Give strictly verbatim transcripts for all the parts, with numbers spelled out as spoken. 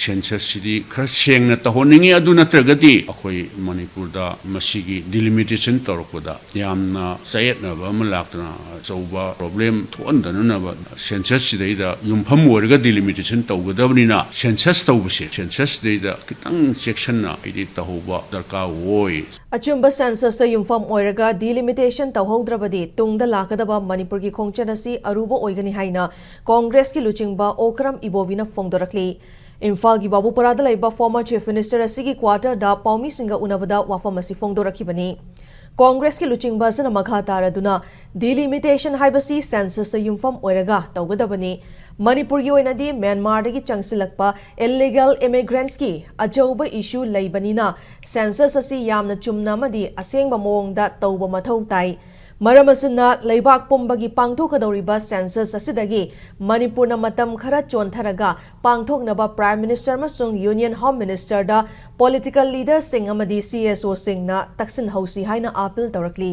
ꯁꯦꯟꯁꯁꯁꯤꯗꯤ ꯈꯔ ꯁꯦꯡꯅ ꯇꯧꯍꯟꯅꯤꯡꯉꯤ꯫ ꯑꯗꯨ ꯅꯠꯇ꯭ꯔꯒꯗꯤ ꯑꯩꯈꯣꯏ ꯃꯅꯤꯄꯨꯔꯗ ꯃꯁꯤꯒꯤ ꯗꯤꯂꯤꯃꯤꯇꯦꯁꯟ ꯇꯧꯔꯛꯄꯗ ꯌꯥꯝꯅ ꯆꯌꯦꯠꯅꯕ ꯑꯃ ꯂꯥꯛꯇꯅ ꯑꯆꯧꯕ ꯄ꯭ꯔꯣꯕ꯭ꯂꯦꯝ ꯊꯣꯛꯍꯟꯗꯅꯅꯕ ꯁꯦꯟꯁꯁꯁꯤꯗꯩꯗ ꯌꯨꯝꯐꯝ ꯑꯣꯏꯔꯒ ꯗꯤꯂꯤꯃꯤꯇꯦꯁꯟ ꯇꯧꯒꯗꯕꯅꯤꯅ ꯁꯦꯟꯁꯁ ꯇꯧꯕꯁꯦ, ꯁꯦꯟꯁꯁꯁꯤꯗꯩꯗ ꯈꯤꯇꯪ ꯆꯦꯛꯁꯤꯟꯅ ꯍꯥꯏꯗꯤ ꯇꯧꯍꯧꯕ ꯗꯔꯀꯥꯔ ꯑꯣꯏ꯫ ꯑꯆꯨꯝꯕ ꯁꯦꯟꯁꯁꯇ ꯌꯨꯝꯐꯝ ꯑꯣꯏꯔꯒ ꯗꯤꯂꯤꯃꯤꯇꯦꯁꯟ ꯇꯧꯍꯧꯗ꯭ꯔꯕꯗꯤ ꯇꯨꯡꯗ ꯂꯥꯛꯀꯗꯕ ꯃꯅꯤꯄꯨꯔꯒꯤ ꯈꯣꯡꯆꯠ ꯑꯁꯤ ꯑꯔꯨꯕ ꯑꯣꯏꯒꯅꯤ ꯍꯥꯏꯅ ꯀꯣꯡꯒ꯭ꯔꯦꯁꯀꯤ ꯂꯨꯆꯤꯡꯕ ꯑꯣꯀ꯭ꯔꯝ ꯏꯕꯣꯕꯤꯅ ꯐꯣꯡꯗꯣꯔꯛꯂꯤ꯫ ꯏꯝꯐꯥꯜꯒꯤ ꯕꯥꯕꯨꯄꯨꯔꯥꯗ ꯂꯩꯕ former chief minister ꯑꯁꯤꯒꯤ quarterꯗ ꯄꯥꯎꯃꯤꯁꯤꯡꯒ ꯎꯅꯕꯗ ꯋꯥꯐꯝ ꯑꯁꯤ ꯐꯣꯡꯗꯣꯔꯛꯈꯤꯕꯅꯤ꯫ ꯀꯣꯡꯒ꯭ꯔꯦꯁꯀꯤ ꯂꯨꯆꯤꯡꯕ ꯑꯁꯤꯅ ꯃꯈꯥ ꯇꯥꯔꯗꯨꯅ, ꯗꯤꯂꯤꯃꯤꯇꯦꯁꯟ ꯍꯥꯏꯕꯁꯤ ꯁꯦꯟꯁꯁꯇ ꯌꯨꯝꯐꯝ ꯑꯣꯏꯔꯒ ꯇꯧꯒꯗꯕꯅꯤ꯫ ꯃꯅꯤꯄꯨꯔꯒꯤ ꯑꯣꯏꯅꯗꯤ ꯃ꯭ꯌꯥꯟꯃꯥꯔꯗꯒꯤ ꯆꯪꯁꯤꯜꯂꯛꯄ ꯏꯜꯂꯤꯒꯦꯜ ꯏꯃꯤꯒ꯭ꯔꯦꯟꯠꯁꯀꯤ ꯑꯆꯧꯕ ꯏꯁꯨ ꯂꯩꯕꯅꯤꯅ, ꯁꯦꯟꯁꯁ ꯑꯁꯤ ꯌꯥꯝꯅ ꯆꯨꯝꯅ ꯑꯃꯗꯤ ꯑꯁꯦꯡꯕ ꯃꯑꯣꯡꯗ ꯇꯧꯕ ꯃꯊꯧ ꯇꯥꯏ꯫ ꯃꯔꯝ ꯑꯁꯤꯅ, ꯂꯩꯕꯥꯛ ꯄꯨꯝꯕꯒꯤ ꯄꯥꯡꯊꯣꯛꯀꯗꯧꯔꯤꯕ ꯁꯦꯟꯁꯁ ꯑꯁꯤꯗꯒꯤ ꯃꯅꯤꯄꯨꯔꯅ ꯃꯇꯝ ꯈꯔ ꯆꯣꯟꯊꯔꯒ ꯄꯥꯡꯊꯣꯛꯅꯕ Prime Minister ꯑꯃꯁꯨꯡ Union Home Ministerꯗ political leaderꯁꯤꯡ ꯑꯃꯗꯤ CSOꯁꯤꯡꯅ ꯇꯛꯁꯤꯟꯍꯧꯁꯤ ꯍꯥꯏꯅ ꯑꯥꯄꯤꯜ ꯇꯧꯔꯛꯂꯤ꯫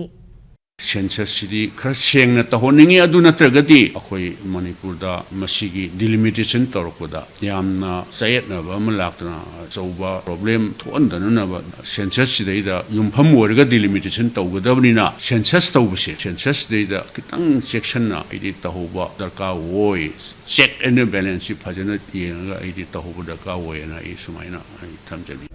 ꯁꯦꯟꯁꯁꯁꯤꯗꯤ ꯈꯔ ꯁꯦꯡꯅ ꯇꯧꯍꯟꯅꯤꯡꯉꯤ꯫ ꯑꯗꯨ ꯅꯠꯇ꯭ꯔꯒꯗꯤ ꯑꯩꯈꯣꯏ ꯃꯅꯤꯄꯨꯔꯗ ꯃꯁꯤꯒꯤ ꯗꯤꯂꯤꯃꯤꯇꯦꯁꯟ ꯇꯧꯔꯛꯄꯗ ꯌꯥꯝꯅ ꯆꯌꯦꯠꯅꯕ ꯑꯃ ꯂꯥꯛꯇꯅ ꯑꯆꯧꯕ ꯄ꯭ꯔꯣꯕ꯭ꯂꯦꯝ ꯊꯣꯛꯍꯟꯗꯅꯅꯕ ꯁꯦꯟꯁꯁꯁꯤꯗꯩꯗ ꯌꯨꯝꯐꯝ ꯑꯣꯏꯔꯒ ꯗꯤꯂꯤꯃꯤꯇꯦꯁꯟ ꯇꯧꯒꯗꯕꯅꯤꯅ ꯁꯦꯟꯁꯁ ꯇꯧꯕꯁꯦ, ꯁꯦꯟꯁꯁꯁꯤꯗꯩꯗ ꯈꯤꯇꯪ ꯆꯦꯛꯁꯤꯟꯅ ꯍꯥꯏꯗꯤ ꯇꯧꯍꯧꯕ ꯗꯔꯀꯥꯔ ꯑꯣꯏ꯫ Check and balanceꯁꯤ ꯐꯖꯅ ꯌꯦꯡꯉꯒ ꯑꯩꯗꯤ ꯇꯧꯍꯧꯕ ꯗꯔꯀꯥꯔ ꯑꯣꯏꯌꯦꯅ ꯑꯩ ꯁꯨꯃꯥꯏꯅ ꯑꯩ ꯊꯝꯖꯅꯤꯡꯉꯤ꯫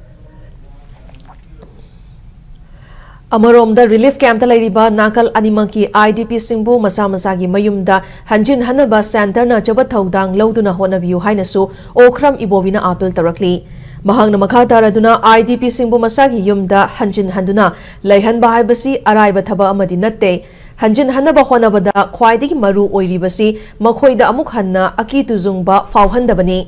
ꯑꯃꯔꯣꯝꯗ, ꯔꯤꯂꯤꯐ ꯀꯦꯝꯞꯇ ꯂꯩꯔꯤꯕ ꯅꯥꯀꯜ ꯑꯅꯤꯃꯛꯀꯤ IDPꯁꯤꯡꯕꯨ ꯃꯁꯥ ꯃꯁꯥꯒꯤ ꯃꯌꯨꯝꯗ ꯍꯟꯖꯤꯟꯍꯟꯅꯕ ꯁꯦꯟꯇꯔꯅ ꯑꯆꯧꯕ ꯊꯧꯗꯥꯡ ꯂꯧꯗꯨꯅ ꯍꯣꯠꯅꯕꯤꯌꯨ ꯍꯥꯏꯅꯁꯨ ꯑꯣꯀ꯭ꯔꯝ ꯏꯕꯣꯕꯤꯅ ꯑꯥꯄꯤꯜ ꯇꯧꯔꯛꯂꯤ꯫ ꯃꯍꯥꯛꯅ ꯃꯈꯥ ꯇꯥꯔꯗꯨꯅ, IDPꯁꯤꯡꯕꯨ ꯃꯁꯥꯒꯤ ꯌꯨꯝꯗ ꯍꯟꯖꯤꯟꯍꯟꯗꯨꯅ ꯂꯩꯍꯟꯕ ꯍꯥꯏꯕꯁꯤ ꯑꯔꯥꯏꯕ ꯊꯕꯛ ꯑꯃꯗꯤ ꯅꯠꯇꯦ꯫ ꯍꯟꯖꯤꯟꯍꯟꯅꯕ ꯍꯣꯠꯅꯕꯗ ꯈ꯭ꯋꯥꯏꯗꯒꯤ ꯃꯔꯨ ꯑꯣꯏꯔꯤꯕꯁꯤ ꯃꯈꯣꯏꯗ ꯑꯃꯨꯛ ꯍꯟꯅ ꯑꯀꯤ ꯇꯨꯖꯨꯡꯕ ꯐꯥꯎꯍꯟꯗꯕꯅꯤ꯫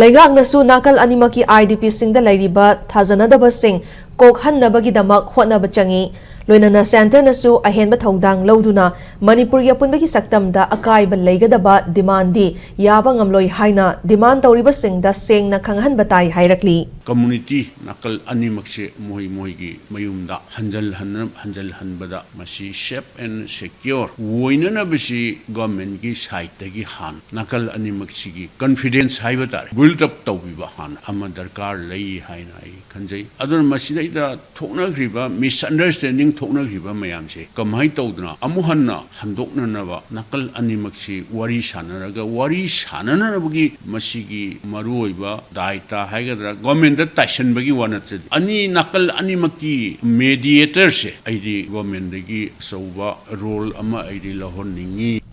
ꯂꯩꯉꯥꯛꯅꯁꯨ ꯅꯥꯀꯜ ꯑꯅꯤꯃꯛꯀꯤ IDPꯁꯤꯡꯗ ꯂꯩꯔꯤꯕ ꯊꯥꯖꯅꯗꯕꯁꯤꯡ ꯀꯣꯛꯍꯟꯅꯕꯒꯤꯗꯃꯛ ꯍꯣꯠꯅꯕ ꯆꯪꯏ꯫ ꯂꯣꯏꯅꯅ ꯁꯦꯟꯇꯔꯅꯁꯨ ꯑꯍꯦꯟꯕ ꯊꯧꯗꯥꯡ ꯂꯧꯗꯨꯅ ꯃꯅꯤꯄꯨꯔꯒꯤ ꯑꯄꯨꯟꯕꯒꯤ ꯁꯛꯇꯝꯗ ꯑꯀꯥꯏꯕ ꯂꯩꯒꯗꯕ ꯗꯤꯃꯥꯟꯗꯤ ꯌꯥꯕ ꯉꯝꯂꯣꯏ ꯍꯥꯏꯅ ꯗꯤꯃꯥꯟ ꯇꯧꯔꯤꯕꯁꯤꯡꯗ ꯁꯦꯡꯅ ꯈꯪꯍꯟꯕ ꯇꯥꯏ ꯍꯥꯏꯔꯛꯂꯤ꯫ community ꯅꯥꯀꯜ ꯑꯅꯤꯃꯛꯁꯦ ꯃꯣꯏ ꯃꯣꯏꯒꯤ ꯃꯌꯨꯝꯗ ꯍꯟꯖꯜꯍꯟꯅ-, ꯍꯟꯖꯜꯍꯟꯕꯗ ꯃꯁꯤ safe and secure ꯑꯣꯏꯅꯅꯕꯁꯤ governmentꯀꯤ sideꯇꯒꯤ ꯍꯥꯟꯅ ꯅꯥꯀꯜ ꯑꯅꯤꯃꯛꯁꯤꯒꯤ confidence ꯍꯥꯏꯕ ꯇꯥꯔꯦ, build up ꯇꯧꯕꯤꯕ ꯍꯥꯟꯅ ꯑꯃ ꯗꯔꯀꯥꯔ ꯂꯩ ꯍꯥꯏꯅ ꯑꯩ ꯈꯟꯖꯩ꯫ ꯑꯗꯨꯅ ꯃꯁꯤꯗꯩꯗ ꯊꯣꯛꯅꯈ꯭ꯔꯤꯕ misunderstanding ꯊꯣꯛꯅꯈ꯭ꯔꯤꯕ ꯃꯌꯥꯝꯁꯦ ꯀꯃꯥꯏꯅ ꯇꯧꯗꯅ ꯑꯃꯨꯛ ꯍꯟꯅ ꯍꯟꯗꯣꯛꯅꯅꯕ ꯅꯥꯀꯜ ꯑꯅꯤꯃꯛꯁꯤ ꯋꯥꯔꯤ ꯁꯥꯟꯅꯔꯒ, ꯋꯥꯔꯤ ꯁꯥꯟꯅꯅꯕꯒꯤ ꯃꯁꯤꯒꯤ ꯃꯔꯨꯑꯣꯏꯕ ꯗꯥꯏꯇ ꯍꯥꯏꯒꯗ꯭ꯔꯥ, governmentꯇ ꯇꯥꯏꯁꯟꯕꯒꯤ ꯋꯥ ꯅꯠꯆꯗꯦ꯫ ꯑꯅꯤ, ꯅꯥꯀꯜ ꯑꯅꯤꯃꯛꯀꯤ mediatorꯁꯦ ꯑꯩꯗꯤ governmentꯗꯒꯤ ꯑꯆꯧꯕ role ꯑꯃ ꯑꯩꯗꯤ ꯂꯧꯍꯟꯅꯤꯡꯉꯤ꯫